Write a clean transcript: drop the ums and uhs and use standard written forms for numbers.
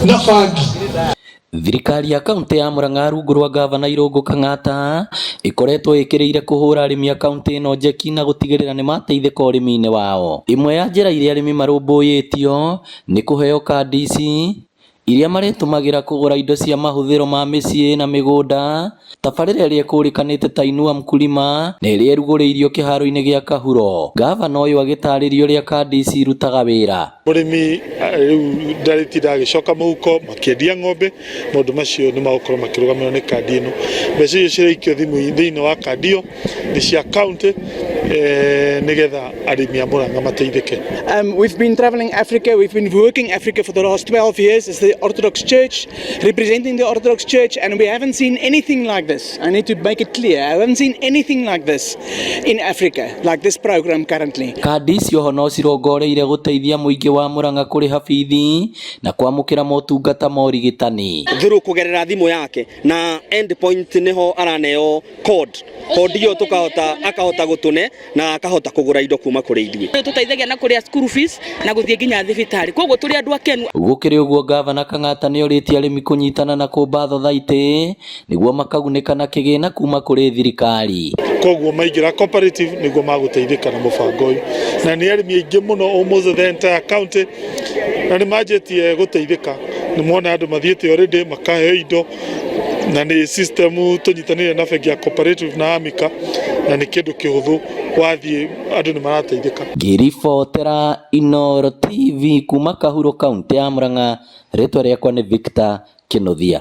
Na bangi. Thirikari ya kaunti ya Murang'a rungu rwa ngavana Irũngũ Kang'ata ĩkoretwo ĩkĩrĩire kũhũra arĩmi a kaunti ĩno njeki na gũtigĩrĩra nĩmateithĩka ũrĩmi-inĩ wao. Ĩmwe ya njĩra iria arĩmi marũmbũyĩtio nĩ kũheo kandi ici iria marĩtũmagĩra kũgũra indo cia mahũthĩro ma mĩciĩ na mĩgũnda. Tabarĩra ĩrĩa ĩkũrĩkanĩte ta Inua Mkulima na ĩrĩa ĩrugũrĩirio kĩharo-inĩ gĩa Kahuro. Ngavana ũyũ agĩtarĩria ũrĩa kandi ici irutaga wĩra. Mũrĩmi rĩu ndarĩtinda agĩcoka mũhuko makĩendia ng'ombe. Maũndũ macio nĩ magũkorwo makĩrũgamĩrĩrwo nĩ kandi ĩno. Mbeca icio ciraikio thimũ thĩinĩ wa kandi ĩyo nĩ cia county nĩgetha arĩmi a Murang'a mateithĩke. We've been traveling Africa, we've been working Africa for the last 12 years as the Orthodox Church, representing the Orthodox Church, and we haven't seen anything like this. I need to make it clear. I haven't seen anything like this in Africa, like this program currently. Kandi icio ho no cirongoreirie gũteithia mũingĩ wa Murang'a kũrĩha bithi na kwamũkĩra motungata ma ũrigitani. Through kugerera thimu yake na endpoint niho araneo code, code iyo tukahota akahota gutune na akahota kugura indo kuma kuri ithuĩ. Tũteithagia na kũrĩa school fees na gũthiĩ nginya thibitarĩ, koguo tũrĩ andũ akenu. Gũkĩrĩ ũguo, ngavana Kang'ata nĩorĩtie arĩmi kũnyitana na kũmba thothaitĩ nĩguo makagunĩka na kĩgĩna kuma kũrĩ thirikari. Koguo maingĩra cooperative nĩguo magũteithĩka na mũbango ũyũ, na nĩ arĩmi aingĩ mũno, almost the entire county, na nĩ manjĩtie gũteithĩka. Nĩ mona andũ mathiĩte already makaheo indo, na nĩ system tũnyitanĩire na bengi ya cooperative na Amika, na nĩ kĩndũ kĩhũthũ, wathiĩ andũ nĩ marateithĩka. Ngĩribotera Inooro TV kuma Kahuro, kaunti ya Murang'a, rĩtwa rĩakwa nĩ Victor Kĩnuthia.